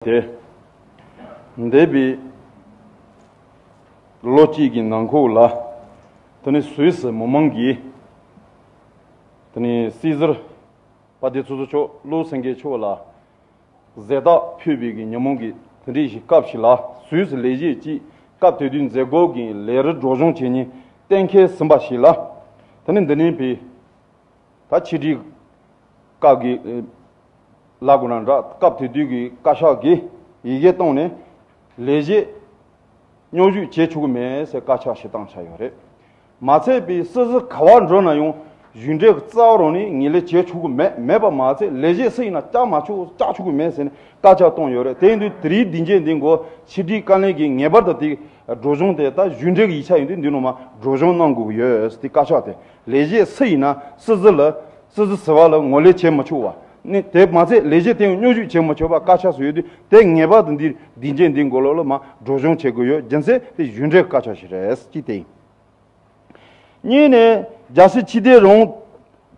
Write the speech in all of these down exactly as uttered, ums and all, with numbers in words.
དེ། འདས་པའི་ལོ་གཅིག་གི་ནང་འཁོད་ལ། དེ་ནི་སུད་སི་མི་མང་གིས། དེ་ནི་སྲིད་ཟུར་དཔལ་ལྡན་ཚོགས་གཙོ་མཆོག་བློ་སེང་གེ་མཆོག་ལ། ཟས་རྟགས་ཕུལ་བའི་གི་ཉིན་མོ་གི་དེ་འདྲའི་ཞིག་སྐབས་ཤིག་ལ། སུད་སི་ལས་བྱེད་ཀྱིས་སྐབས་དེ་དུས་མཛད་སྒོ་གི་ལས་རིམ་སྒྲོག་སྦྱང་བྱེད་མཁན་གཏན་འཁེལ་ཟིན་པ་ཞིག་ལ། དེ་ནི་འདི་ནས་པའི། ད་ཕྱི་དྲིལ་བཀའ་གི་ལ་གོ་ན་འདྲ། སྐབས་དེ་དུས་ཀྱི་བཀའ་ཤག་གིས་ཡི་གེ་བཏང་ནས་ལས་བྱེད་སྙོབ་བཤེར་བྱེད་ཆོག་གི་མེད་ཟེར་བཀའ་ཤག་ཞིག་བཏང་བཞག་ཡོད་རེད། མ་ཚད་པའི་སྲིད་ཟུར་ག་བར་འགྲོ་ན་ཡང་གཞུང་འབྲེལ་གྱི་རྩ་བ་རང་ནས་ངོས་ལེན་བྱེད་ཆོག་གི་མེད། མེད་པ་མ་ཚད་ལས་བྱེད་སུ་ཡིན་ན་བཅར་མ་ཆོག་བཅར་ཆོག་གི་མེད་ཟེར་ནས་བཀའ་ཤག་བཏང་ཡོད་རེད། དེ་ཡིན་དུས་དེ་རིང་དེ་འཇའ་འདི་མགོ་ཕྱི་དྲིལ་བཀའ་བློན་གྱིས་ངེས་པར་དུ་དེ་སྒྲོག་སྦྱང་དེ་ད་གཞུང་འབྲེལ་གྱི་ཡིག་ཆ་ཡིན་དུས་འདི་ནང་མ་སྒྲོག་སྦྱང་གནང་དགོས་ཀྱི་ཡོད་ཟེར་དེ་བཀའ་ཤག་དེ། ལས་བྱེད་སུ་ཡིན་ན་སྲིད་ཟུར་ལ་སྲིད་ཟུར་ཟུར་པ་ལ་ངོས་ལེན་བྱེད་མི་ཆོག་པ། ནི་དེ་མ་ཚད་ལས་བྱེད་དེ་ཡང་སྙོབ་བཤེར་བྱེད་མི་ཆོག་པ་བཀའ་ཤག་སུ་ཡོད་དུས་དེ་ངེས་པར་དུ་འདི་འདི་འཇའ་འདི་མགོ་ལོག་ལ་མ་སྒྲོག་སྦྱང་བྱེད་དགོས་ཡོད། རྒྱུ་མཚན་དེ་གཞུང་འབྲེལ་བཀའ་ཤག་ཞིག་རེད་ཅེས་དེ་ཡིན། གཉིས་ནས་རྒྱལ་སྲིད་སྤྱི་དོན་རང་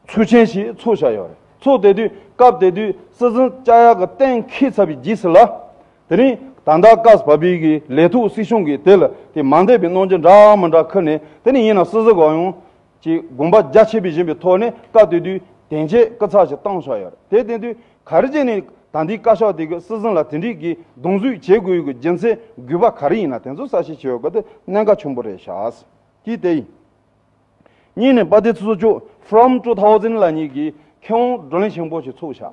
ཚོགས་ཆེན་ཞིག་ཚོགས་བཞག་ཡོད་རེད། ཚོགས་དེ་དུས་སྐབས་དེ་དུས་སྲིད་ཟུར་བཅར་ཡག་གི་གཏན་འཁེལ་ཚར་བའི་རྗེས་སུ་ལ། དེ་རིང་ད་ལྟ་སྐབས་བབ་པའི་གི་ལས་ཐོག་སྲིད་གཞུང་གིས་དེ་ལ་དེ་མ་འདས་པའི་གནང་རྒྱུ་འདྲ་མི་འདྲ་ཁུར་ནས། དེ་ནས་ཡིན་ན་སྲིད་ཟུར་གང་ཡོང་གི་དགོངས་པ་རྒྱ་ཆེ་བའི་བཞིན་པའི་ཐོག་ནས་སྐབས་དེ་དུས་དོན་ཆེན་སྐུ་ཚབ་ཞིག་བཏང་བཞག་ཡོད་རེད། དེ་དེ་དུས་ག་རེ་བྱས་ནས་ད་ལྟའི་བཀའ་ཤག་དེ་གི་སྲིད་ཟུར་ལ་དེ་འདྲའི་གི་གདོང་བསུས་བྱེད་དགོས་ཡོད་གི་རྒྱུ་མཚན་དགོས་པ་ག་རེ་ཡིན་ན་དེ་ཚོ་གསལ་བཤད་བྱེད་ཡོད་གི་དེ་གནད་འགག་ཆེན་པོ་རེད་ཤག་ཅེས་དེ་ཡིན། གཉིས་ནས་དཔལ་ལྡན་ཚོགས་གཙོ་མཆོག་From Two Thousand ལབ་མཁན་གྱི་མཁས་དབང་བགྲོ་གླེང་ཆེན་པོ་ཞིག་ཚོགས་བཞག་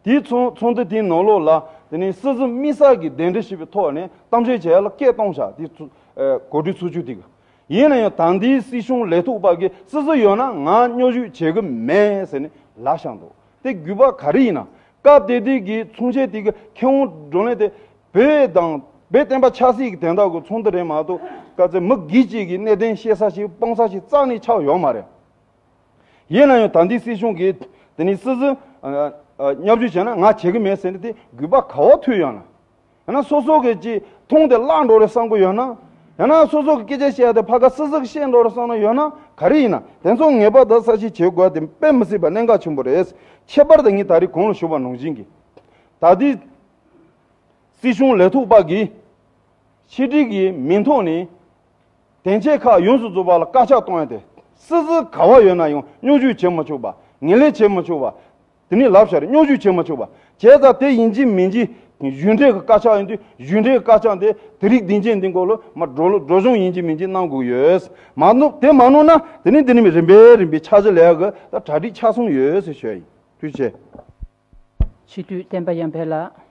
དེའི་ཚོགས་ཚོགས་འདུ་དེའི་ནང་ལོགས་ལ་དེ་ནས་སྲིད་ཟུར་དམིགས་བསལ་གྱི་གདན་འདྲེན་ཞུས་པའི་ཐོག་ནས་གཏམ་བཤད་བྱེད་ཡ་ལ་སྐད་བཏང་བཞག་དེའི་ཚོ་ཨ་གོ་སྒྲིག་ཚོགས་ཆུང་དེ་གི། ཡིན་ན་ཡང་ད་ལྟའི་སྲིད་གཞུང་ལས་ཐོག་པ་གིས་སྲིད་ཟུར་ཡོད་ན་ང་སྙོབ་བཤེར་བྱེད་གི་མེད་ཟེར་ནས་ལབ་བཞག་འདུག་དེ་དགོས་པ་ག་རེ་ཡིན་ན། སྐབས་དེ་དུས་ཀྱི་ཚོགས་ཆེན་དེ་གི་མཁས་དབང་བགྲོ་གླེང་དེ་བོད་དང་བོད་བསྟན་པ་ཆབ་སྲིད་ཀྱི་དོན་དག་གི་ཚོགས་འདུ་རེད་མ་གཏོགས། ག་ཚོད་མི་སྒེར་གཅིག་གི་གནད་དོན་བཤད་ས་ཞིག་སྤང་ས་ཞིག་རྩ་ནས་ཆགས་ཡོད་མ་རེད། ཡིན་ན་ཡང་ད་ལྟའི་སྲིད་གཞུང་གིས་དེ་ནས་སྲིད་ཟུར་ཨ་ཨ་སྙོབ་བཤེར་བྱས་ན་ང་བྱེད་གི་མེད་ཟེར་ནས་དེ་དགོས་པ་ག་བ་ཐུག་ཡོད་ན། ཡང་ན་སོ་སོ་གི་ཅིག་མཐོང་དེ་བརླག་འགྲོ་རེད་བསམ་གི་ཡོད་ན། ཡང་ན་སོ་སོ་གི་སྐད་ཆ་བཤད་དེ་ཕ་ག་སྲིད་ཟུར་གིས་བཤད་འགྲོ་རེད་བསམ་ན་ཡོད་ན། ག་རེ་ཡིན་ན་དེ་ཚོ་ངེས་པར་དུ་གསལ་བཤད་བྱེད་དགོས་པ་དེ་དཔེ་མི་སྲིད་པ་གནད་འགག་ཆེན་པོ་རེད། ཁྱད་པར་དུ་ངས་ད་རེས་གོང་ལ་ཞུས་པ་ནང་བཞིན་གྱི་ད་ལྟའི་སྲིད་གཞུང་ལས་ཐོག་པ་གིས་ཕྱི་དྲིལ་གྱི་མིང་ཐོག་ནས་དོན་ཆེན་ཁག་ཡོངས་སུ་རྫོགས་པ་ལ་བཀའ་ཁྱབ་གཏོང་ཡ་དེ། སྲིད་ཟུར་ག་བ་ཡོད་ན་ཡང་སྙོབ་བཤེར་བྱེད་མི་ཆོག་པ། ངོས་ལེན་བྱེད་མི་ཆོག་པ། དེ་ནས་ལབ་བཞག་རེད། སྙོབ་བཤེར་བྱེད་མི་ཆོག་པ། བྱས་ཙང་དེ་ཡིན་གཅིག་མིན་གཅིག་གཞུང་འབྲེལ་གྱི་བཀའ་ཁྱབ་ཡིན་དུས་གཞུང་འབྲེལ་གྱི་བཀའ་ཁྱབ་དེ་དེ་རིང་དེ་འཇའ་འདི་མགོ་ལོག་མ་སྒྲོག་སྒྲོག་སྦྱང་ཡིན་གཅིག་མིན་གཅིག་གནང་དགོས་ཀྱི་ཡོད། མ་གནང་དེ་མ་གནང་ན་དེ་ནས་འདི་ནས་རིམ་པས་རིམ་པས་འཆར་གཞི་ལས་ཀ་ད་གྲ་སྒྲིག་ཆགས་སོང་ཡོད་ཟེར་ཞུ་ཡ་ཡིན། ཐུགས་རྗེ་ཆེ། སྤྱི་འཐུས་བསྟན་པ་ཡར་འཕེལ་ལགས།